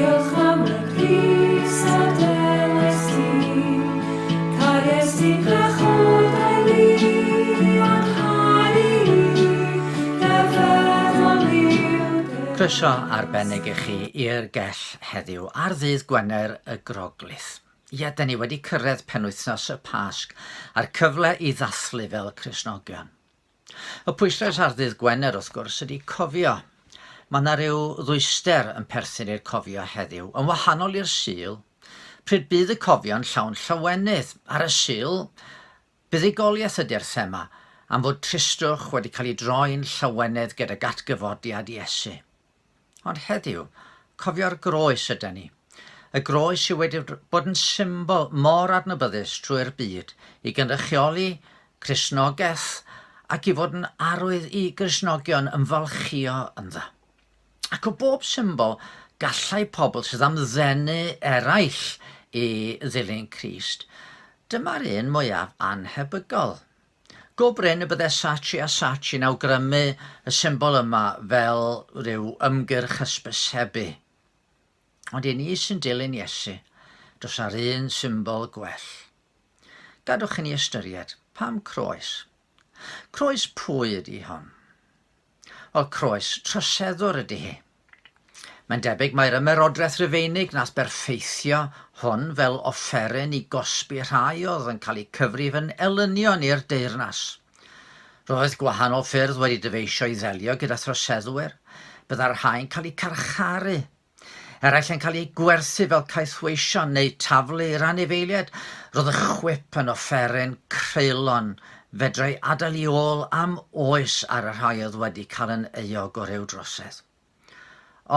Diolch am y pris a delais ti. Cariais ti pechodau fi, a'n haru i, dy feddwl yw dy Croeso arbennig i chi i'r gell heddiw ar ddydd Gwener y Groglith. Ie, da ni wedi cyrraedd penwythnos y Pasg a'r cyfle i ddathlu fel Cristnogion. Y pwyslais ar ddydd Gwener, wrth gwrs, ydy cofio. Mae yna rhyw ddwyster yn perthyn i'r cofio heddiw, yn wahanol i'r Sul, pryd bydd y cofio'n llawn llawenydd. Ar y Sul, buddugoliaeth ydy'r thema, am fod tristwch wedi cael ei droi'n llawenydd gydag atgyfodiad Iesu. Ond heddiw, cofio'r groes yden ni. Y groes sydd wedi bod yn symbol mor adnabyddus trwy'r byd i gynrychioli Cristnogaeth ac i fod yn arwydd i Gristnogion ymfalchïo ynddo. Ac o bob symbol, gallai pobl sydd am ddenu eraill i ddilyn Crist, dyma'r un mwyaf annhebygol. Go brin y bydde Saatchi a Saatchi yn awgrymu y symbol yma fel rhyw ymgyrch hysbysebu. Ond i ni sy'n dilyn Iesu, does 'na'r un symbol gwell. Gadwch i ni ystyried, pam croes? Croes pwy ydy hon? Wel, croes troseddwr ydy hi. Mae'n debyg mai'r ymerodraeth Rufeinig nath berffeithio hwn fel offeryn i gosbi rhai oedd yn cael eu cyfrif yn elynion i'r deyrnas. Roedd gwahanol ffyrdd wedi dyfeisio i ddelio gyda throseddwyr, byddai'r rhai'n cael eu carcharu, eraill yn cael eu gwerthu fel caethweision neu taflu i'r anifeiliaid. Roedd y chwip yn offeryn creulon fedrai adael i ôl am oes ar y rhai oedd wedi cael yn euog o ryw drosedd.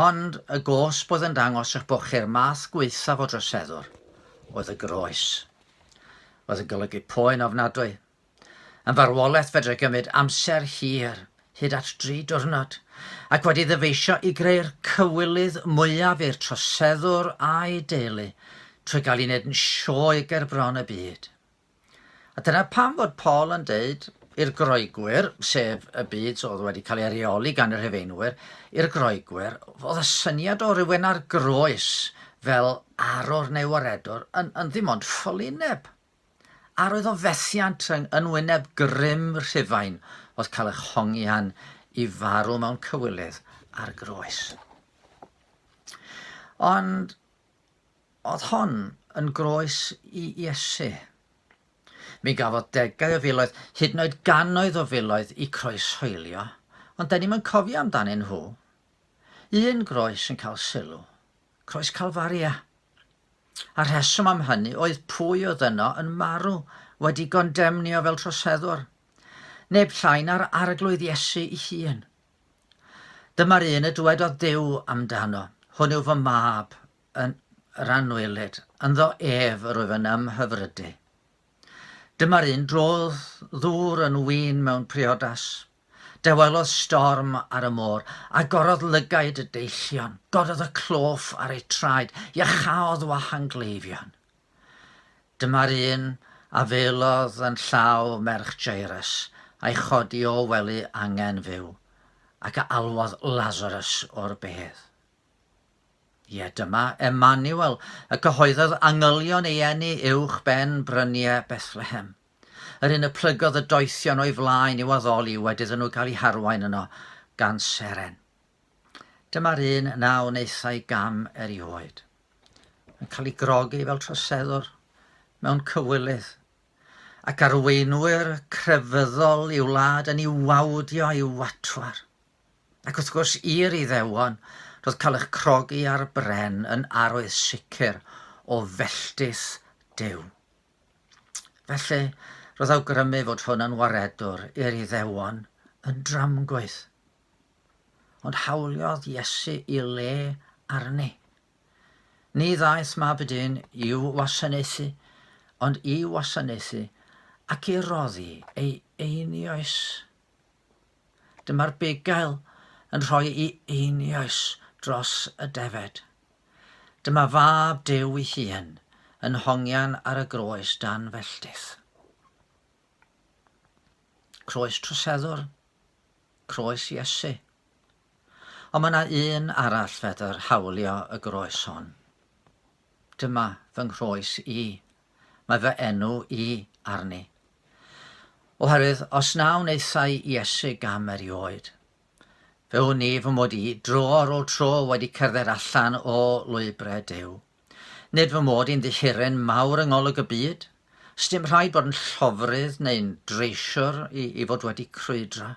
Ond y gosb oedd yn dangos eich bod chi'r math gwaethaf o droseddwr oedd y groes. Oedd yn golygu poen ofnadwy. Yn farwolaeth fedrai gymryd amser hir, hyd at dri diwrnod, ac wedi ddyfeisio i greu'r cywilydd mwyaf i'r troseddwr a'i deulu trwy gael ei wneud yn sioe ger bron y byd. A dyna pam fod Paul yn deud i'r Groegwyr, sef y byd oedd wedi cael ei reoli gan y Rhufeinwyr, i'r Groegwyr, oedd y syniad o rywun ar groes fel arwr neu waredwr yn, yn ddim ond ffolineb. Arwydd o fethiant yn, yn wyneb grym Rhufain oedd cael eich hongian i farw mewn cywilydd ar groes. Ond Oedd hon yn groes i Iesu. Mi gafodd degau o filoedd, hyd yn oed gannoedd o filoedd, eu croeshoelio, ond 'den ni'm yn cofio amdanyn nhw. Un groes yn cael sylw, croes Calfaria. A'r rheswm am hynny oedd pwy oedd yno yn marw, wedi gondemnio fel troseddwr. Neb llai na'r Arglwydd Iesu ei hun. Dyma'r un y dywedodd Duw amdano, Hwn yw fy mab, yn yr anwylyd, ynddo ef yr wyf yn ymhyfrydu. Dyma'r un drodd ddŵr yn win mewn priodas. Dewelodd storm ar y môr, agorodd lygaid y deillion, gododd y cloff ar eu traed, iachaodd wahangleifion. Dyma'r un a felodd yn llaw merch Jairus, a'i chodi o wely angen fyw, ac a alwodd Lazarus o'r bedd. Ie, dyma Emmanuel, y cyhoeddodd angylion ei eni uwch ben bryniau Bethlehem. Yr un y plygodd y doethion o'i flaen i'w addoli wedi iddyn nhw gael eu harwain yno gan seren. Dyma'r un na wnaethai gam erioed, yn cael ei grogi fel troseddwr mewn cywilydd, ac arweinwyr crefyddol i'w wlad yn ei wawdio a'i watwar. Ac wrth gwrs, i'r Iddewon, roedd cael eich crogi ar bren yn arwydd sicr o felltith Duw. Felly, roedd awgrymu fod hwn yn waredwr i'r Iddewon yn dramgwydd. Ond hawliodd Iesu i le arni. Ni ddaeth Mab y Dyn i'w wasanaethu, ond i wasanaethu ac i roddi ei einioes. Dyma'r bugail yn rhoi ei einioes dros y defed. Dyma fab Duw ei hun yn hongian ar y groes dan felltith. Croes troseddwr, croes Iesu. Ond mae yna un arall fedr hawlio y groes hon. Dyma fy nghroes i. Mae fy enw i arni. Oherwydd os na wnaethai Iesu gam erioed, fe wn i fy mod i dro ar ôl tro wedi cerdded allan o lwybrau Duw. Nid fy mod i'n ddihiryn mawr yng ngolwg y byd. Sdim rhaid bod yn llofrudd neu'n dreisiwr i, i fod wedi crwydro.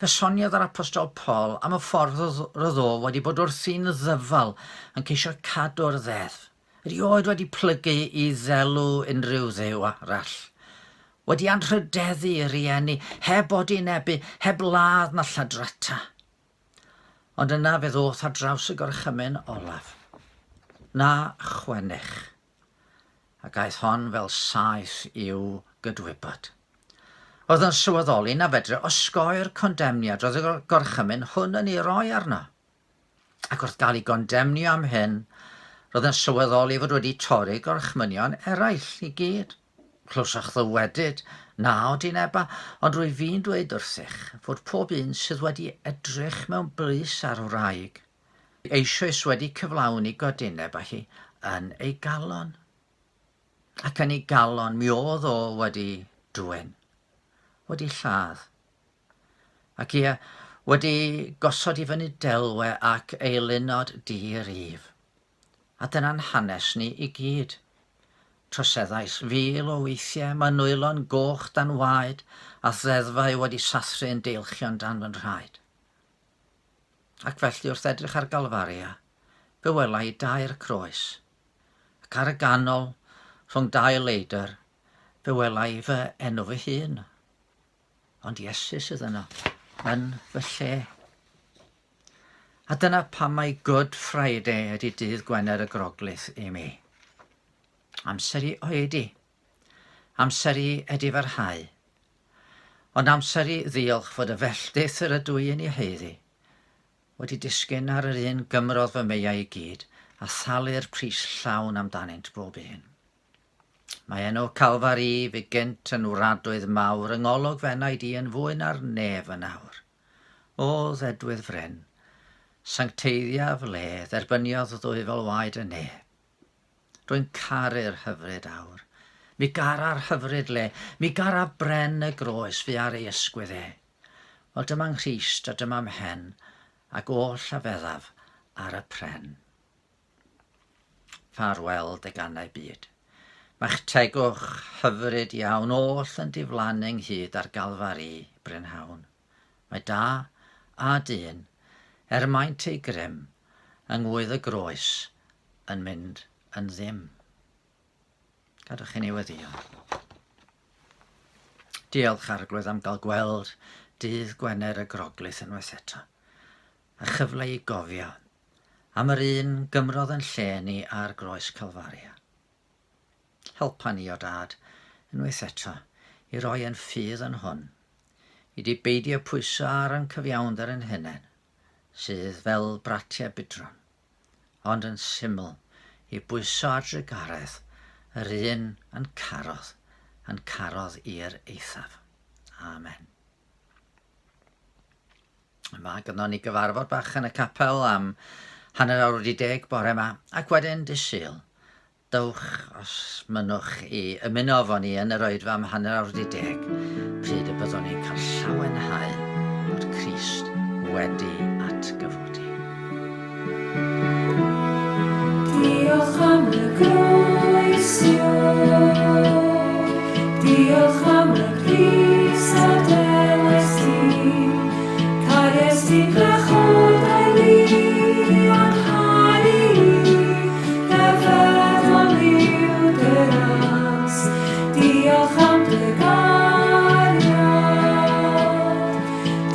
Fe soniodd yr Apostol Paul am y ffordd roedd o wedi bod wrthi'n ddyfal yn ceisio cadw'r ddeddf, erioed wedi plygu i ddelw unrhyw dduw arall, wedi anrhydeddu ei rieni, heb odinebu, heb ladd na lladrata. Ond yna fe ddoth ar draws y gorchymyn olaf. Na chwennych. Ac aeth hon fel saeth i'w gydwybod. Roedd yn sylweddoli na fedre osgoi'r condemniad roedd y gorchymyn hwn yn ei roi arno. Ac wrth gael ei gondemnio am hyn, roedd yn sylweddoli fod wedi torri gorchmynion eraill i gyd. Clywsoch ddywedyd, na odineba, ond rwy fi'n dweud wrthych fod pob un sydd wedi edrych mewn brys ar wraig, eisoes wedi cyflawni godineb â hi yn ei galon. Ac yn ei galon mi oedd o wedi dwyn, wedi lladd. Ac ie, wedi gosod i fyny delwe ac eilunod di-rif. A dyna'n hanes ni i gyd. Troseddais fil o weithiau, mae nwylo'n goch dan waed, a ddeddfau wedi sathru'n deilchion dan fy nhraed. Ac felly wrth edrych ar Galfaria, fe wela i dair croes, ac ar y ganol, rhwng dau leidr, fe wela i fy enw fy hun. Ond Iesu sydd yno, yn fy lle. A dyna pam mai Good Friday ydy dydd Gwener y Groglith i mi. Amser i oedi. Amser i edifarhau. Ond amser i ddiolch fod y felldith yr ydw i yn ei haeddu wedi disgyn ar yr un gymrodd fy meiau i gyd a thalu'r pris llawn amdanynt bob un. Mae enw Calfari fu gynt yn wradwydd mawr yng ngolwg f'enaid i yn fwy na'r nef yn awr. O ddedwydd fryn, sancteiddiaf le dderbyniodd ddwyfol waed y nef. Rwy'n caru'r hyfryd awr. Mi gara'r hyfryd le, mi garaf bren y groes fu ar ei ysgwydd e. Wel dyma 'Nghrist a dyma 'mhen, ac oll a feddaf ar y pren. Ffarwel deganau byd. Mae'ch tegwch hyfryd iawn oll yn diflannu ynghyd â'r Galfari brynhawn. Mae da a dyn, er maint ei grym, yng ngwydd y groes yn mynd yn ddim. Gadwch i ni weddio. Diolch Arglwydd am gael gweld dydd Gwener y Groglith unwaith eto, a chyfle i gofio am yr un gymrodd yn lle ni ar groes Calfaria. Helpa ni, o Dad, unwaith eto, i roi ein ffydd yn hwn, i di beidio pwyso ar ein cyfiawnder ein hunain, sydd fel bratiau budron, ond yn syml i bwyso ar drugaredd yr un a'n carodd, a'n carodd i'r eithaf. Amen. Mae gynnon ni gyfarfod bach yn y capel am 10:30 bore yma, ac wedyn dydd Sul. Dewch os mynnwch i ymuno efo ni yn yr oedfa am 10:30, pryd y byddwn ni'n cael llawenhau bod Crist wedi atgyfodi. Diolch am y groeso, diolch am y pris a delais ti, cariais ti pechodau fi a'n haru i. Rhyfeddol yw dy ras, diolch am dy gariad,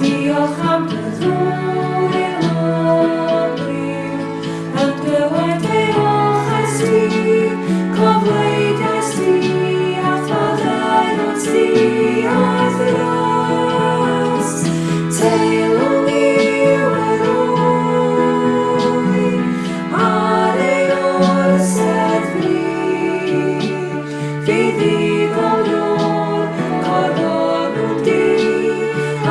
diolch am dy ddŵr eilogryw, yn dywed ei olches di, cofleidiais di, a'th faddeuant di a'th ras, teilwng yw yr oen. Ar ei orsedd fri, fuddugolion coronwn di,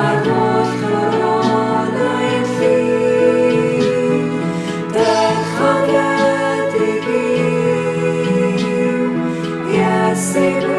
a'r holl coronau'n llu. Iesu.